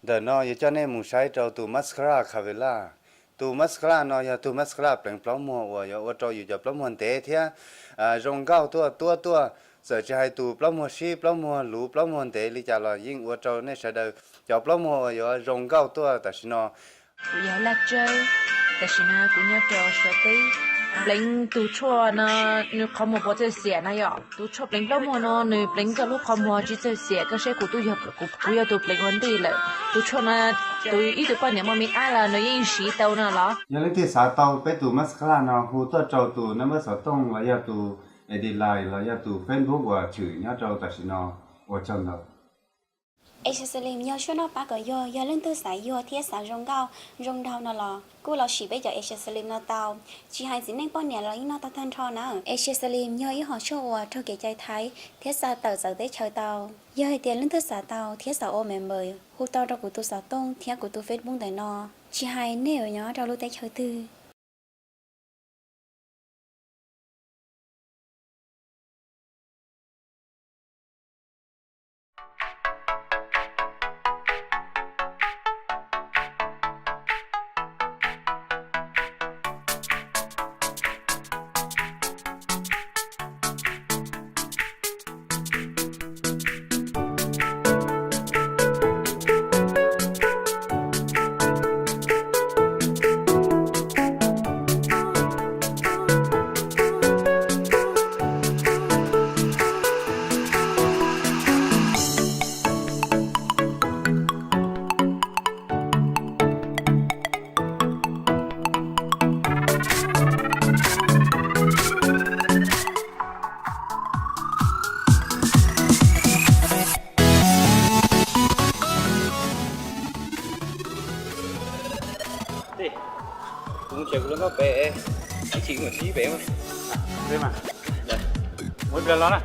Ntawm no yuav coj nej mus saib rau tus mascara Kavela. Tus mascara no yog tus mascara pleev plaub muag uas yuav ua rau yus cov plaub muag ntev thiab zoo nkauj tuaj tuab tuaj. Txawm tsis hais tus plaub muag sib, plaub muag luv, plaub muag ntev li cas los yeej ua rau nej sawv daws cov plaub muag uas yuav zoo nkauj tuaj tam sim no. Kuv yog Laj Tsawb, tam sim no kuv nyob rau Suav teb. Pleev tus tshuaj no nws qhov muag puas txawj xiam na yom? Tus tshuaj pleev plaub muag no nws pleev koj lub qhov muag tsis txawj xiam. Koj saib kuv twb yog, kuv yog tus pleev ua ntej lawm. Tus tshuaj no tus ib tug poj niam muaj me ab los nws yeej siv tau no los? Yog leej twg xav tau peb tus mascara no hu tuaj rau tus number xov tooj los yog tus ID Line los yog tus Facebook uas tshwm nyob rau tam sim no. Ua tsaug ntau. Asia Slim yog tshuaj noj pab kom yuag, yog leej twg xav yuag thiab xav zoo nkauj zoo nraug no los kuj los siv peb cov Asia Slim no tau. Tsis hais txiv neej poj niam los yeej noj tau tag nrho na. Asia Slim yog ib hom tshuaj uas raug kev cai Thaib thiab xa tawm txawv teb chaws tau. Yog hais tias leej twg xav tau thiab xav ua member, hu tau rau kuv tus xov tooj thiab kuv tus Facebook ntawm no, tsis hais nej yuav nyob rau lub teb chaws twg. Kuv mus tsev kuv lub nkauj pem, ib chim kuv mam sib pem. Mus ib pliag los na.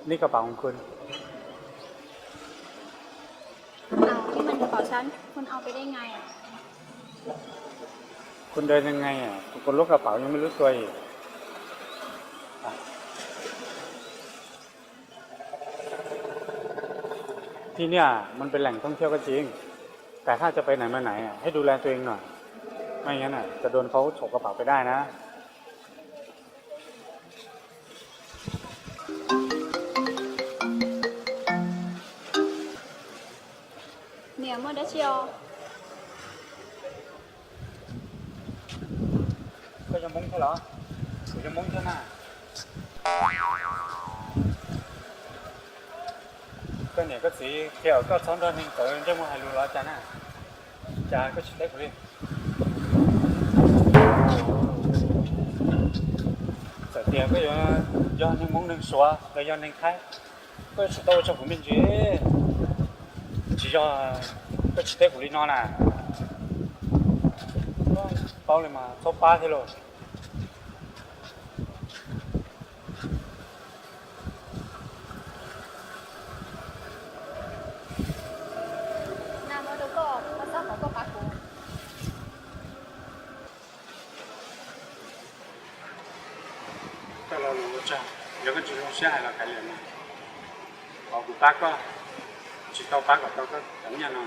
Nik koj pam kum khuv. Ảo, nhưng mà nó bảo sao? Khuôn ao cái đây ngày à? Khuôn đây là ngày à? Tôi có lốt gà bảo nhưngไม่รู้ตัวอีก. À.ที่เนี่ยมันเป็นแหล่งท่องเที่ยวก็จริง แต่ถ้าจะไปไหนมาไหนอ่ะ ให้ดูแลตัวเองหน่อย ไม่งั้นอ่ะ จะโดนเขาฉกกระเป๋าไปได้นะ Niam, mua dab tsi os? Koj yog Hmoob thiab los? Kuv yog Hmoob thiab na. Koj niam koj txiv qhia koj txhob nrog neeg txawv ntsej muag hais lus los cas na? Cas koj tsis teb kuv li? Txawm tias koj yuav yog neeg Hmoob neeg Suav los yog neeg Thaib, koj yuav tsum tau ua tsaug kuv me ntsis. Tsis yog koj tsis teb kuv li no na. Paub li mas txhob pab thiab lauj. Koj los lus ua tsaug, yog koj tsis zoo siab hais los kav liam mas, thov kuv pab koj, tsis tau pab kom tau koj cov nyiaj no.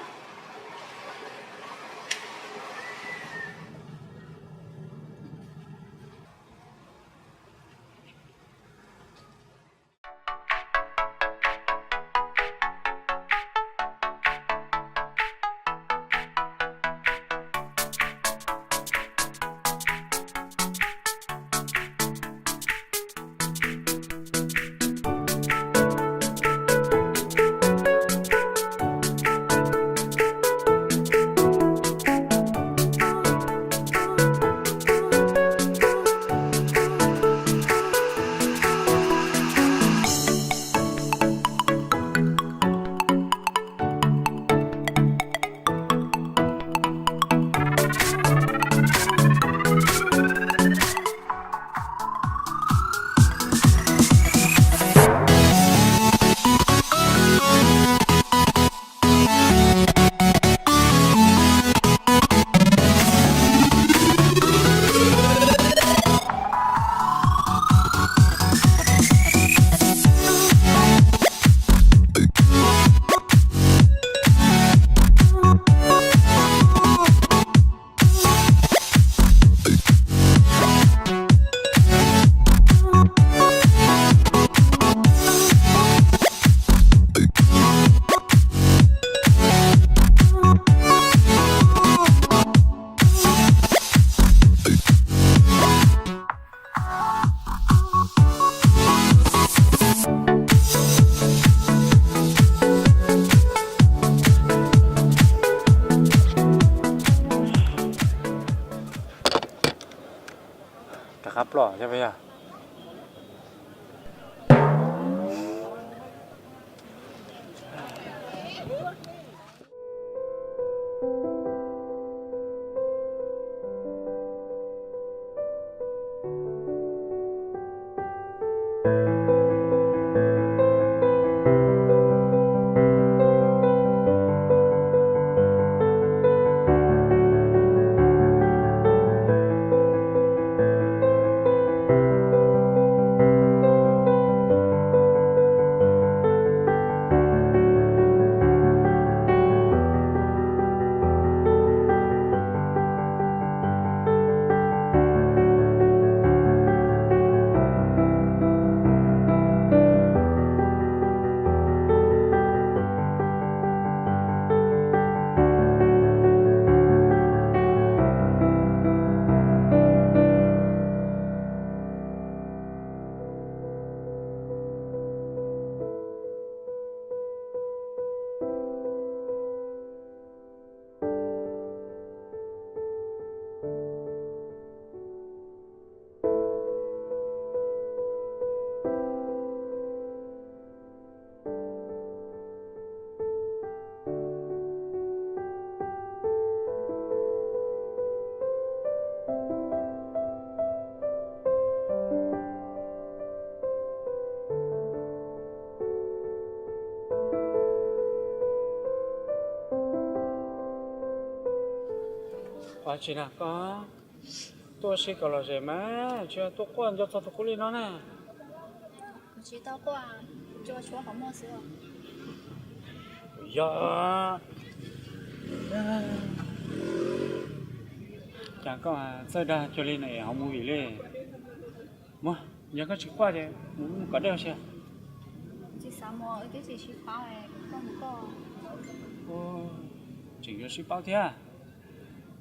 Qab ploj thiab puas yog? Ua tsi na koj? Tuaj sib kaum lom zem mas tsis tuaj quaj nco txog tus qub li no na. Tsis tau quaj, tshuav qhov muag xwb. Yog, cas koj txawj dag cuag li no es ho mus vim li? Muab, yog koj tsis quaj ces mus mus kom dej ua si. Tsis xav mus, wb twb tsis sib paub, koj mus koj. Tseem yuav sib paub thiab?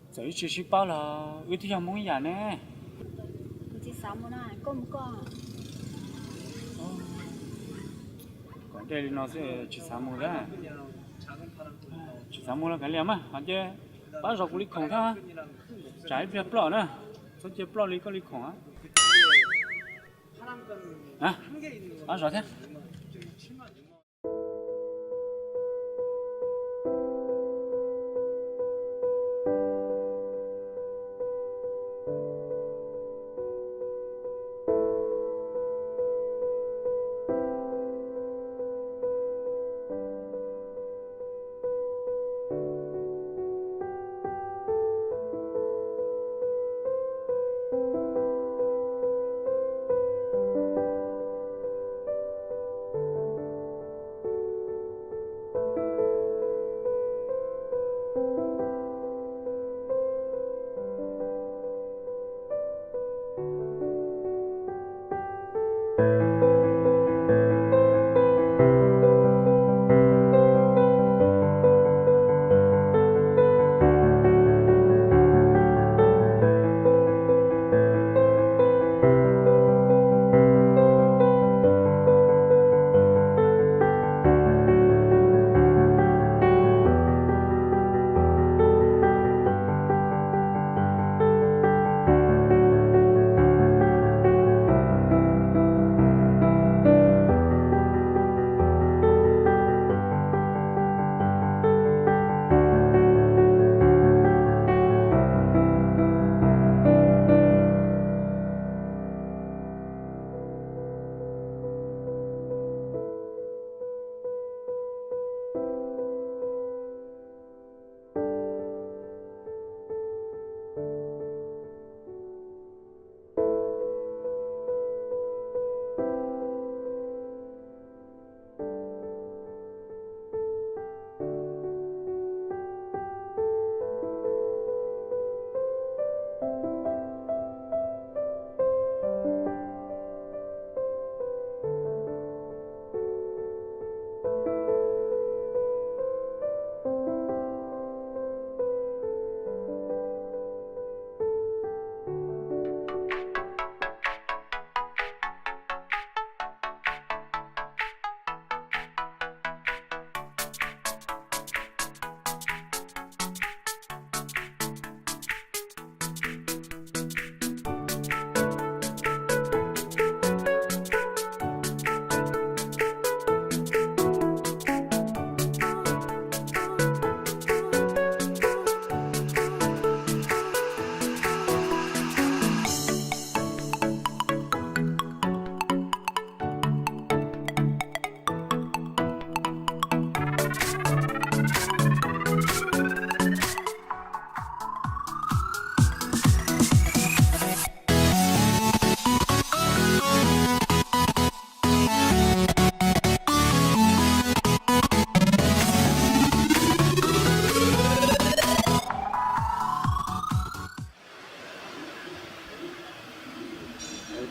Txawm wb tsis sib paub los wb twb yog Hmoob ib yam ne. Tsis xav mus na, koj mus koj. Kom dej li no xwb tsis xav mus thiab. Tsis xav mus los kav liam mas, ho cia pab zov kuv li khoom thiab. Tsam ib pliag ploj na, txhob cia ploj li koj li khoom. Pab zov thiab.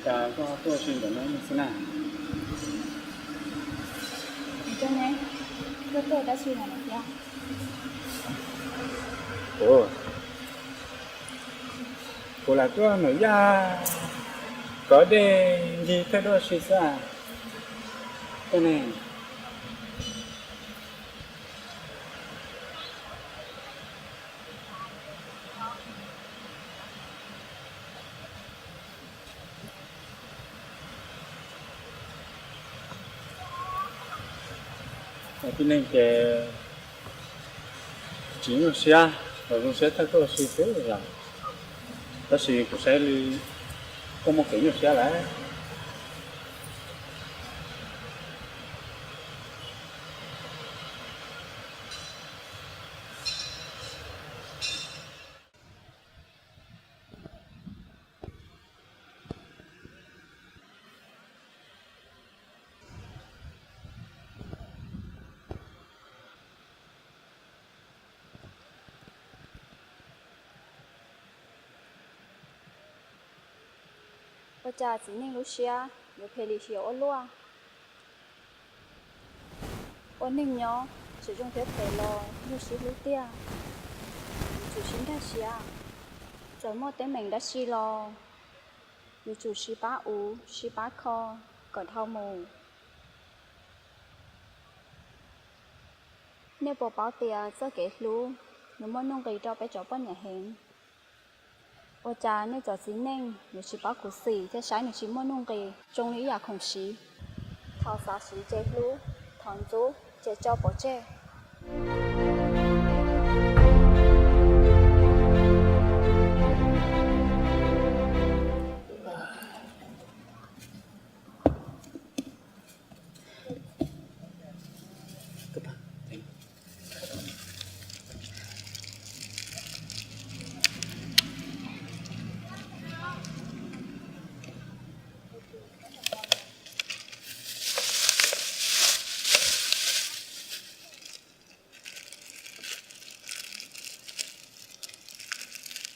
Cas koj tuaj ua si ntawm no xwb na? Koj tuaj dab tsi no thiab? Kuv, kuv lam tuaj nram yaj kov dej ncig thawj duaj si xwb. Koj ne? Tib neeg ces tsis nyuaj siab los zoo siab thawj tuaj ua si xwb yom. Tab sis kuv saib li koj muaj kev nyuaj siab lawm. Ua cas txiv neej lub siab yuav phem li xyov ua luaj? Ua neej nyob txawm zoo thiab phem los yog sib hlub tiag, yuav tsum sib nkag siab. Txawm muaj teeb meem dab tsi los yuav tsum sib pab uv sib pab kho kom dhau mus. Nej puas paub tias txoj kev hlub nws muaj nuj nqis rau peb cov poj niam heev? Ua cas nej cov txiv neej yuav tsis paub khuv xim thiab saib nws tsis muaj nuj nqis, zoo li ib yam khoom siv? Thaum xav siv ces hlub, thaum ntxub ces tso pov tseg.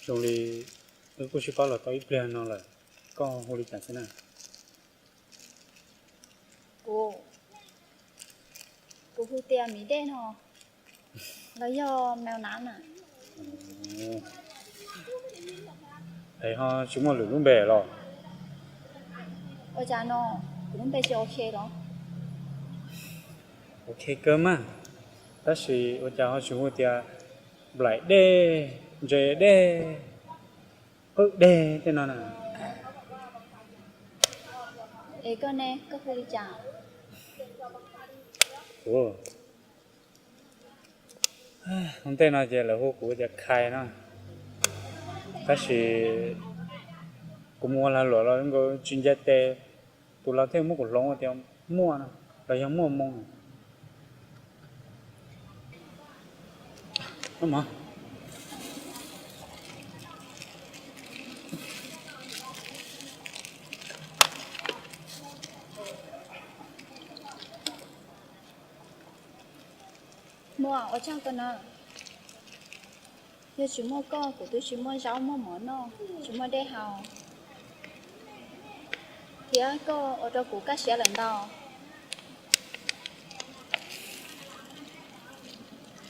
Zoo li wb kuj sib paub los tau ib pliag no lawm, koj hu li cas xwb na? Kuv, kuv hu tias Miv Dej no, los yog Mev Nav na. Es ho tsis muaj lwm lub npe los? Ua cas no, kuv lub npe tsis ok los? Ok kawg mas, tab sis ua cas ho tsis hu tias Nplaim Dej, Ntses Dej, Qwj Dej tej no na? Es koj ne, koj hu li cas? Kuv, ua ntej no ces lawv hu kuv tias Khai no, tab sis kuv mus ua lag luam los nkaus tsis ncaim tes, tus laus thiaj muab kuv hloov ua tias Muaj no, los yog Muaj Moo. Muaj, ua tsaug koj na. Yog tsis muaj koj kuv twb tsis muaj zaub muaj mov noj, tsis muaj dej haus, thiab koj ua rau kuv kaj siab lawm ntau.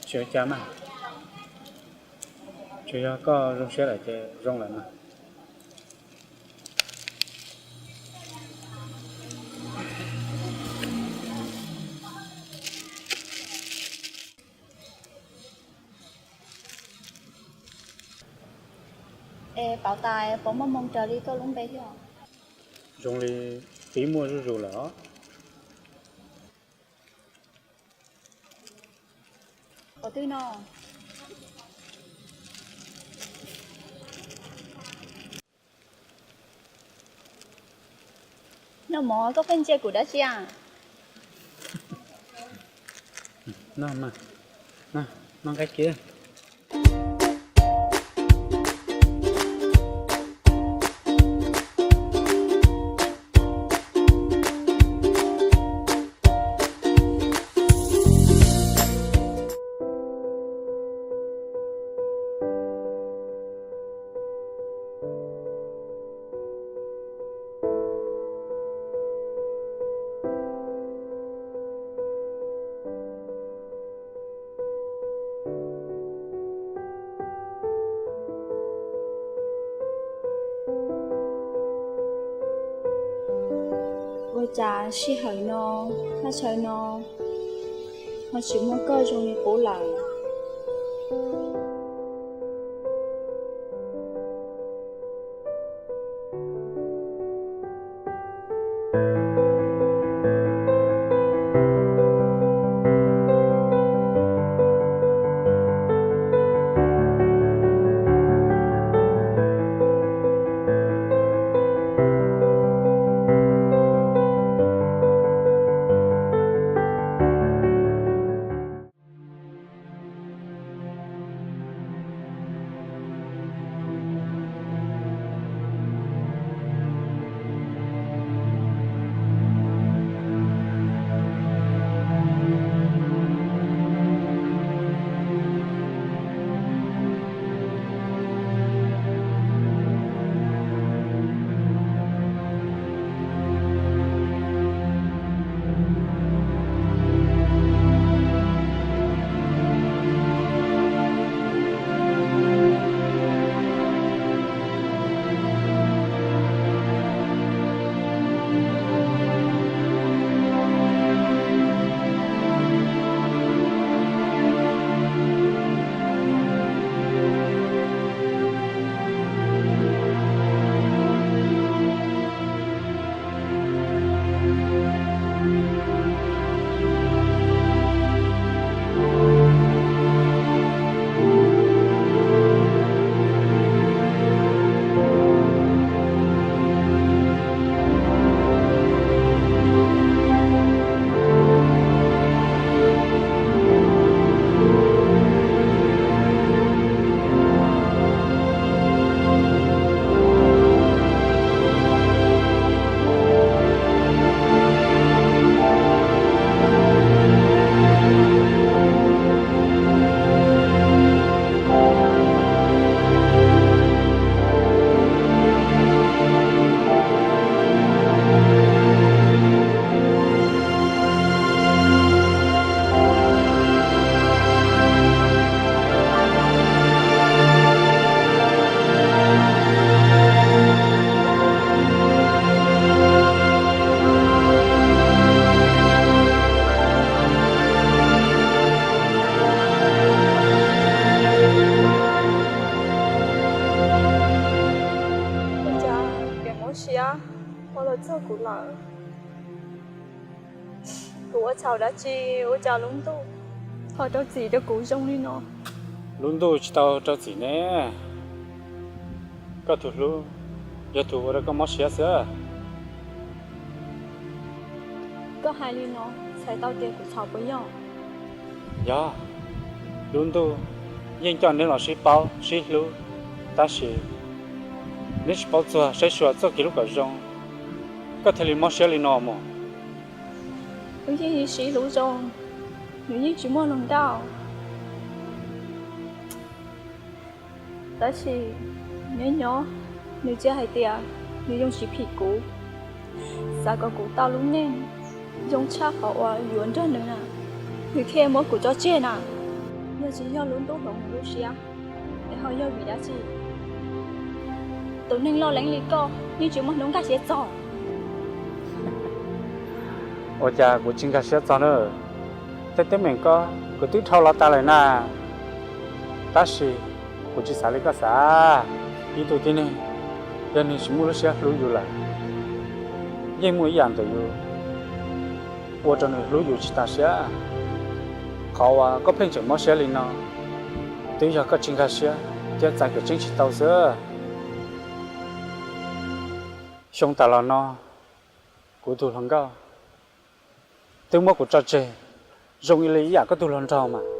Tsis ua cas mas, tsuas yog koj zoo siab lawm ces zoo lawm mas. Es pauv tas puas muaj moo raws li koj lub npe thiab? Zoo li twb muaj zuj zus lawm os. Qhov twg no? Noj mov, koj pheej ntsia kuv dab tsi a? Noj mas, noj nqaij kiag. Cas sij hawm no, thaj chaw no ho tsis muaj koj zoo li qub lawm. Ua cas kev mob siab ua los txog kuv lawm? Kuv ua txhaum dab tsi ua cas lub ntuj ho rau txim rau kuv zoo li no? Lub ntuj tsis tau rau txim ne. Koj tus hlub yog tus ua rau koj mob siab xwb. Koj hais li no txhais tau tias kuv txhaum puas yog? Yog, lub ntuj yeej coj neb los sib paub sib hlub, tab sis neb tsis paub txuag saib xyuas txoj kev hlub kom zoo, koj thiaj li mob siab li no mus. Wb yeej sib hlub zoo, nws yeej tsis muaj hluas nkauj. Tab sis nyob nyob nws txawm hais tias nws yeej tsis phim kuv, xav kom kuv tau lub neej zoo tshaj qhov uas yuav nrog nws na, nws thiaj muab kuv tso tseg na. Yog tsis yog lub ntuj hloov nws lub siab, es ho yog vim dab tsi? Tus neeg loj leeb li koj yeej tsis muaj hnub nkag siab txog. Ua cas kuv tsis nkag siab txog na? Tej teeb meem ko kuv twb dhau los tas lawm na. Tab sis kuv tsis xav li koj xav. Ib tug tib neeg, yog nws tsis muaj lub siab hlub yus lawm, yeej muaj ib yam ntawm yus ua rau nws hlub yus tsis tas siab. Qhov uas koj pheej tseem mob siab li no, twb yog koj tsis nkag siab thiab txais kev tseeb tsis tau xwb. Xyoo tas los no, kuv tus hluas nkauj twb muab kuv tso tseg, zoo li ib yam koj tus hluas nraug mas.